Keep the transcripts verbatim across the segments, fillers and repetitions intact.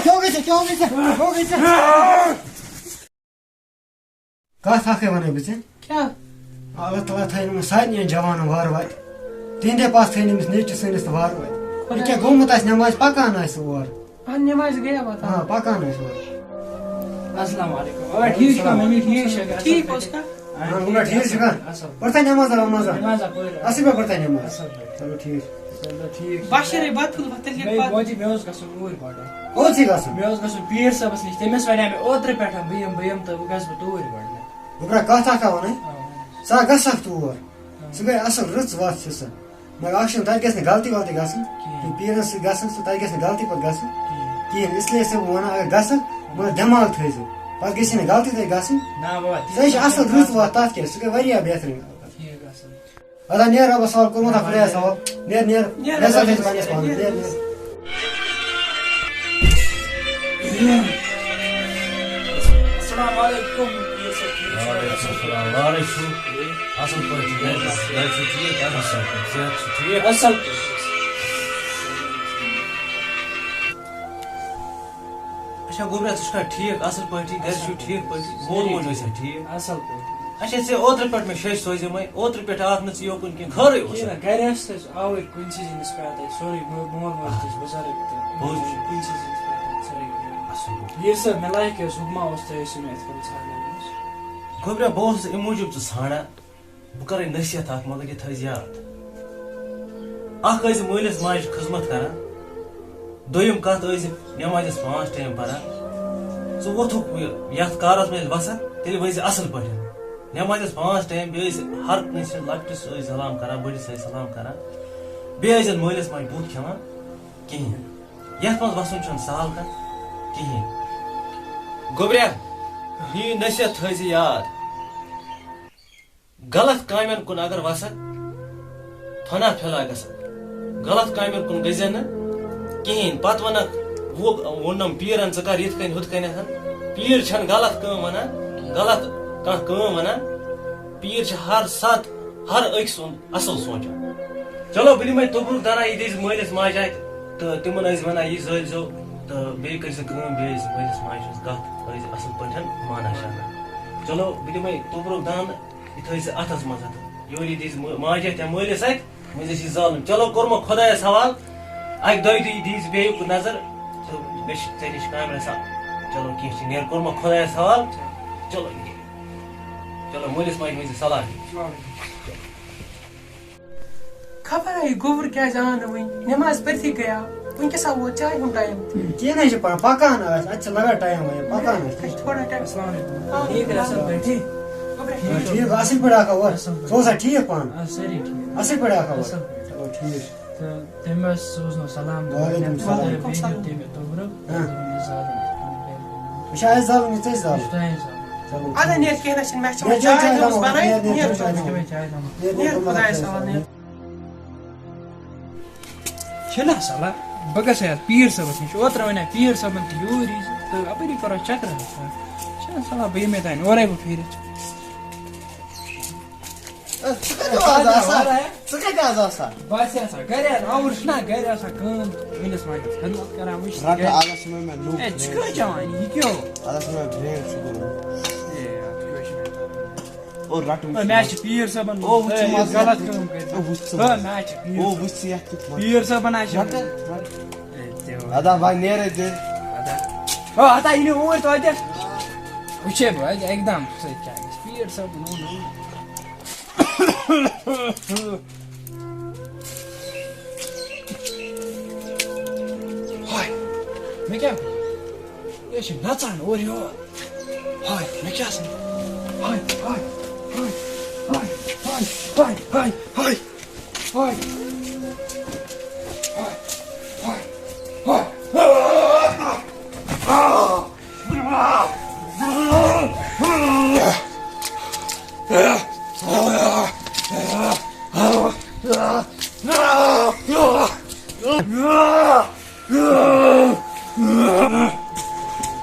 کیٛاہ گژھِ، کیٛاہ گژھِ، کیٛاہ گژھِ؟ کَتھ اَکھٕے وَنَے بہٕ ژےٚ۔ کیٛاہ؟ اللہ تعالیٰ تھٲیِن یِمَن سارنٕے جوانَن وارٕ واتہِ۔ تِہِنٛدے پَتھ تھٲیِن أمِس نیٚچوِس سٲنِس تہٕ وارٕ واتہِ۔ خۄدایا۔ یہِ کیٛاہ گوٚمُت آسہِ نٮ۪مازِ، پَکان آسہِ سُہ اورٕ۔ اَہَن، نٮ۪مازِ گٔیَا واتان؟ آ، پَکان آسہِ اورٕ۔ السلام علیکم۔ آ، ٹھیٖک چھُکھا، مٔمی ٹھیٖک چھَکھا؟ ٹھیٖک اوس کھا؟ آ، گوٚبرا، ٹھیٖک چھُکھا؟ اَصٕل۔ پٔرتھا نٮ۪مازا وٮ۪مازا؟ نٮ۪مازا پٔر۔ اَصٕل پٲٹھۍ پٔرتھا نٮ۪ماز؟ اَصٕل پٲٹھۍ۔ چلو، ٹھیٖک۔ چلو، ٹھیٖک چھُ۔ بَشیٖرٕے بَتہٕ پھوٚل وۄتھٕ تیٚلہِ بیٚیہِ کیٛاہ پَتہٕ؟ بوجی، مےٚ اوس گژھُن اوٗرۍ گۄڈٕ۔ کوٚت چھُے گژھُن؟ مےٚ اوس گژھُن پیٖر صٲبَس نِش، تٔمِس وَنیٛاو مےٚ اوترٕ پٮ۪ٹھ، بہٕ یِمہٕ، بہٕ یِمہٕ تہٕ وۄنۍ گژھٕ بہٕ توٗرۍ گۄڈٕ۔ گوٚبرا، کَتھ اَکھا وَنَے؟ آ، وَن حظ۔ ژٕ ہا گژھکھ تور۔ آ۔ سُہ گٔے اَصٕل رٕژ وَتھ چھِ سۄ۔ مگر اَکھ چھُنہٕ، تَتہِ گژھِ نہٕ غلطی غلطی گژھٕنۍ۔ کِہیٖنۍ۔ یہِ پیٖرَن سۭتۍ گژھُن، سُہ تَتہِ گژھِ نہٕ غلطی پَتہٕ گژھٕنۍ۔ کِہیٖنۍ۔ کِہیٖنۍ۔ اِسلیے چھُس بہٕ وَنان، اگر گژھکھ، مگر دٮ۪ماغ تھٲیزِ۔ پَتہٕ گژھِ نہٕ غلطی تَتہِ گژھٕنۍ۔ نہ بابا، سۄ چھِ اَصٕل رٕژ وَتھ، تَتھ کیٛاہ، سُہ گٔے واریاہ بہتریٖن۔ ٹھیٖک گژھُن۔ اَدا نیر رۄبَس حوال کوٚرمُت ہا خۄدایَس حوال۔ نیر، نیر۔ نیر، نیر سا نیر، پَنٕنِس پانَس، نیر۔ نیر، نیر۔ السلام علیکم، پیٖر صٲب، ٹھیٖک چھِو؟ وعلیکم السلام، وعلیکم۔ اَصٕل پٲٹھۍ چھِو؟ گَرِ چھِو ٹھیٖک؟ اَصٕل پٲٹھۍ۔ صحت چھُ ٹھیٖک؟ اَصٕل پٲٹھۍ۔ اچھا، گوٚبرا، ژٕ چھُکھا ٹھیٖک؟ اَصٕل پٲٹھی؟ گَرِ چھُو ٹھیٖک پٲٹھۍ؟ مول موج ٲسیا ٹھیٖک؟ اَصٕل پٲٹھۍ۔ اچھا، ژےٚ اوترٕ پٮ۪ٹھ مےٚ شیٚچھ سوزیمَے، اوترٕ پٮ۪ٹھ آکھ نہٕ ژٕ یوکُن کینٛہہ، خٲرٕے اوس۔ کِہیٖنۍ نہ، گَرِ ٲسۍ أسۍ آوٕرۍ کُنہِ چیٖزٕے نِس پٮ۪ٹھ، سورُے مول، مول موج تہِ چھِ بُزرٕگ تہٕ پوٚز چھُ۔ کُنہِ چیٖزٕے نِس پٮ۪ٹھ سورُے۔ اَصٕل پٲٹھۍ۔ یہِ سا مےٚ لایق یہِ اوس، حُکما اوس تۄہہِ ٲسِو مےٚ اِتھ کٔنۍ ژھانڈان اوس۔ گوٚبرا، بہٕ اوسُس اَمہِ موٗجوٗب ژٕ ژھانڈان۔ بہٕ کَرَے نصیحت اَکھ، مگر یہِ تھٲیزِ یاد۔ اَکھ ٲسۍ زِ مٲلِس ماجہِ خدمت کَران، دوٚیِم کَتھ ٲسۍ زِ نٮ۪مازٮ۪س پانٛژھ ٹایم پَران۔ ژٕ ووٚتھُکھ یہِ، یَتھ کارَس منٛز ییٚلہِ وَسَکھ، تیٚلہِ ؤسۍ زِ اَصٕل پٲٹھۍ۔ نٮ۪مازٮ۪س پانٛژھ ٹایم، بیٚیہِ ٲسۍ ہر کٲنٛسہِ لۄکٹِس ٲسۍ سلام کَران، بٔڑِس ٲسۍ سلام کَران۔ بیٚیہِ ٲسۍ زِ مٲلِس ماجہِ بُتھ کھٮ۪وان کِہیٖنۍ۔ یَتھ منٛز وَسُن چھُنہٕ سہل کَتھ کِہیٖنۍ۔ گوٚبریا، یہِ نصیحت تھٲیزِ یاد۔ غلط کامٮ۪ن کُن اگر وَسَکھ، فنا پھیلا گژھَکھ۔ غلط کامٮ۪ن کُن گٔژھۍ زِ نہٕ کِہیٖنۍ۔ پَتہٕ وَنَکھ، وۄنۍ ووٚننَم پیٖرَن، "ژٕ کَر یِتھ کٔنۍ، ہُتھ کٔنٮ۪تھ۔" پیٖر چھَنہٕ غلط کٲم وَنان، غلط کانٛہہ کٲم وَنان۔ پیٖر چھِ ہر ساتہٕ ہر أکۍ سُنٛد اَصٕل سونٛچان۔ چلو، بہٕ دِمَے توٚبرُک دَرا، یہِ دِژ مٲلِس ماجہِ اَتھِ تہٕ تِمَن ٲسۍ وَنان، "یہِ زٲلۍ زیو تہٕ بیٚیہِ کٔرۍ زِ کٲم، بیٚیہِ ٲسۍ مٲلِس ماجہِ ہٕنٛز کَتھ ٲسۍ زِ اَصٕل پٲٹھۍ مانان شانان۔" چلو، بہٕ دِمَے توٚبرُک دانہٕ، یہِ تھٲوۍ زِ اَتھَس منٛز۔ یورٕ یہِ دِژ مٲ-، ماجہِ اَتھِ یا مٲلِس اَتھِ، وۄنۍ زِ چھِ ظالم۔ چلو، کوٚرمَکھ خۄدایَس حوال، اَکہِ دۄیہِ دۄہہِ دِیہِ زِ بیٚیہِ یوٚکُن نظر تہٕ مےٚ چھِ ژےٚ نِش کامہِ رَژھا۔ چلو، کینٛہہ چھُنہٕ، نیر، کوٚرمَکھ خۄدایَس حوال۔ چلو، یہِ۔ چلو، مٲلِس ماجہِ ؤنۍ زِ سلام۔ خبر ہا، یہِ گوٚبُر کیٛازِ آو نہٕ وٕنہِ؟ نٮ۪ماز پٔرتھٕے گٔیاو۔ وٕنکٮ۪س ہا ووت چایہِ ہُنٛد ٹایم تہِ۔ کینٛہہ نہ حظ چھِ پَرواے، پَکان آسہِ، اَتہِ چھِ لَگان ٹایم وۄنۍ، پَکان آسہِ۔ اَسہِ چھِ تھوڑا ٹایم۔ السلام علیکم۔ آ، ٹھیٖک حظ، اَصٕل پٲٹھۍ؟ ٹھیٖک۔ آ، ٹھیٖک، اَصٕل پٲٹھۍ آکھا اورٕ؟ اَصٕل پٲٹھۍ۔ ژٕ اوسا ٹھیٖک پانہٕ؟ آ، سٲری ٹھیٖک۔ اَصٕل پٲٹھۍ آکھا اورٕ؟ اَصٕل پٲٹھۍ۔ چلو، ٹھیٖک۔ تہٕ تٔمۍ حظ سوٗزنو سلام وعلیکم گۄڈٕنٮ۪تھ، السلام۔ تہٕ بیٚیہِ دیُت تٔمۍ توٚبرُک، ہاں۔ تہٕ تٔمۍ دیُت زالُن۔ یہِ چھُ اَسہِ زالُن، یہِ ژےٚ زالُن۔ یہِ چھُ تۄہہِ زالُن۔ چلو۔ اَدٕ نیرِ کینٛہہ نہ چھُنہٕ، مےٚ چھِ وۄنۍ نیرِ، چاے نیرِ، دٲمٕژ نیرِ، بَنٲوِتھ، نیرِ، نیرِ، نیرِ، چاے نیرِ، دٲمٕژ۔ خۄدایَس حوالہٕ، نیرِ۔ چھُنہ سہلہ، بہٕ گژھٕ ہا یَتھ پیٖر صٲبَس نِش۔ اوترٕ وَنیٛا پیٖر صٲبَن تہِ یوٗرۍ یی زِ، تہٕ اَپٲری کَرو چَکرا۔ چھُنہ سہلہ، بہٕ یِمَے تانۍ اورَے بہٕ پھیٖرِتھ۔ اے، ژٕ کَتہِ آز آسان؟ ژٕ کَتہِ آز آسان؟ بہٕ آسہٕ آسان گَرِ، آوُر چھُنہ گَرِ آسان کٲم، میٛٲنِس ماجہِ ہٕنٛز خدمت کَران، وٕچھ رَٹہٕ گَرِ۔ آز چھُ مےٚ، مےٚ نوٚو اے، ژٕ کیٛاہ چھُکھ چٮ۪وان یہِ؟ یہِ کیٛاہ اوس؟ آز چھُ مےٚ برٛینٛڈ سکوٗل۔ اے، اَتھ کیٛاہ چھُ مےٚ کَرُن؟ او، رَٹہٕ وٕچھ اے، مےٚ مےٚ۔ چھِ پیٖر صٲبَن او، وٕچھ ژٕ اے، یُس مَزٕ۔ غلط کٲم کٔرمٕژ۔ او، وٕچھ ژٕ ہا، مَزٕ۔ مےٚ چھِ پیٖر او، صٲبَن۔ وٕچھ ژٕ یَتھ کیُتھ مَزٕ۔ پیٖر صٲبَن آسہِ رَٹہٕ، رَٹہٕ۔ اے، تہِ وَن۔ اَدا، وۄنۍ نیرَے تیٚلہِ۔ اَدا۔ او، اَدا، یہِ نہٕ اوٗرۍ توتہِ۔ وٕچھے بہٕ اَتہِ اَکہِ دۄہ سۭتۍ کیٛاہ گژھِ۔ پیٖر صٲبُن اوٚن اوٗرۍ۔ ہاے، مےٚ کیٛاہ؟ یہِ چھِ نَژان اورٕ یور۔ ہاے، مےٚ کیٛاہ سا؟ ہاے، ہاے، ہاے۔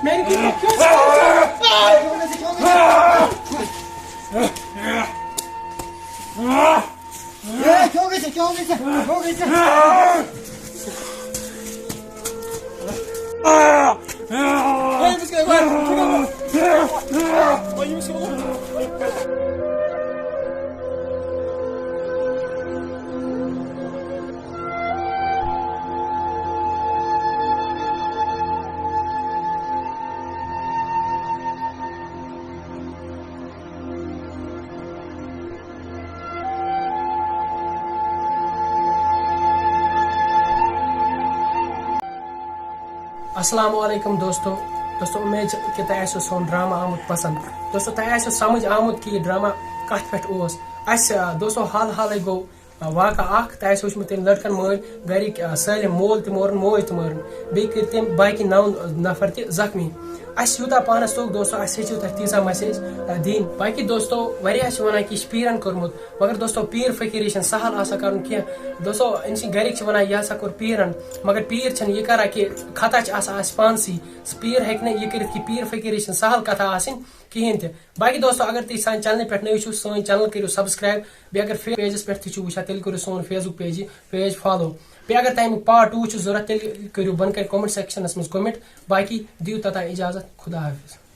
میٛانہِ کُنہِ کیٛاہ چھُ؟ اے، کیٛاہ گژھِ؟ کیٛاہ گژھِ؟ کیٛاہ گژھِ؟ السلام علیکم دوستو۔ دوستو، امید چھِ کہِ تۄہہِ آسیو سون ڈرامہ آمُت پسند۔ دوستو، تۄہہِ آسیو سمجھ آمُت کہِ یہِ ڈرامہ کتھ پٮ۪ٹھ اوس۔ اسہِ، آ، دوستو، حال حالٕے گوٚو، آ، واقعہ اکھ۔ تۄہہِ آسیو وٕچھمُت تٔمۍ لڑکن مٲلۍ گرِکۍ، آ، سٲلِم، مول تہِ مورُن، موج تہِ مٲرٕن، بیٚیہِ کٔرۍ تٔمۍ باقی نو نفر تہِ زخمی۔ اسہِ یوٗتاہ پانس توٚگ دوستو، اسہِ ہیٚچھِو تۄہہِ تیٖژاہ مسیج، آ، دِنۍ۔ باقی دوستو، واریاہ چھِ ونان کہِ یہِ چھِ پیٖرن کوٚرمُت، مگر دوستو، پیٖر فقیٖرٕے چھِنہٕ سہل آسان کرُن کینٛہہ۔ دوستو، أمۍ سٕنٛدۍ گرِکۍ چھِ ونان، یہِ ہسا کوٚر پیٖرن، مگر پیٖر چھِنہٕ یہِ کران کہِ خطا چھِ آسان اَسہِ پانسٕے۔ پیٖر ہیٚکہِ نہٕ یہِ کٔرِتھ کہِ پیٖر فقیٖرٕے چھِنہٕ سہل کتھا آسٕنۍ کِہیٖنۍ تہِ۔ باقی دوستو، اگر تُہۍ سانہِ چینلہِ پٮ۪ٹھ نٔوۍ چھِو، سٲنۍ چینل کٔرِو سبسکرایب۔ بیٚیہِ اگر فے-، پیجس پٮ۪ٹھ تہِ چھِو وٕچھان، تیٚلہِ کٔرِو سون فیسبُک پیج، پیج فالو۔ بیٚیہِ اگر تۄہہِ اَمیُک پارٹ ٹوٗ چھُ ضوٚرتھ، تیٚلہِ کٔرِو بۄنہٕ کَنہِ کمنٹ سیکشنس منٛز کمنٹ۔ باقی دِیِو توٚتام اجازت، خدا حافظ۔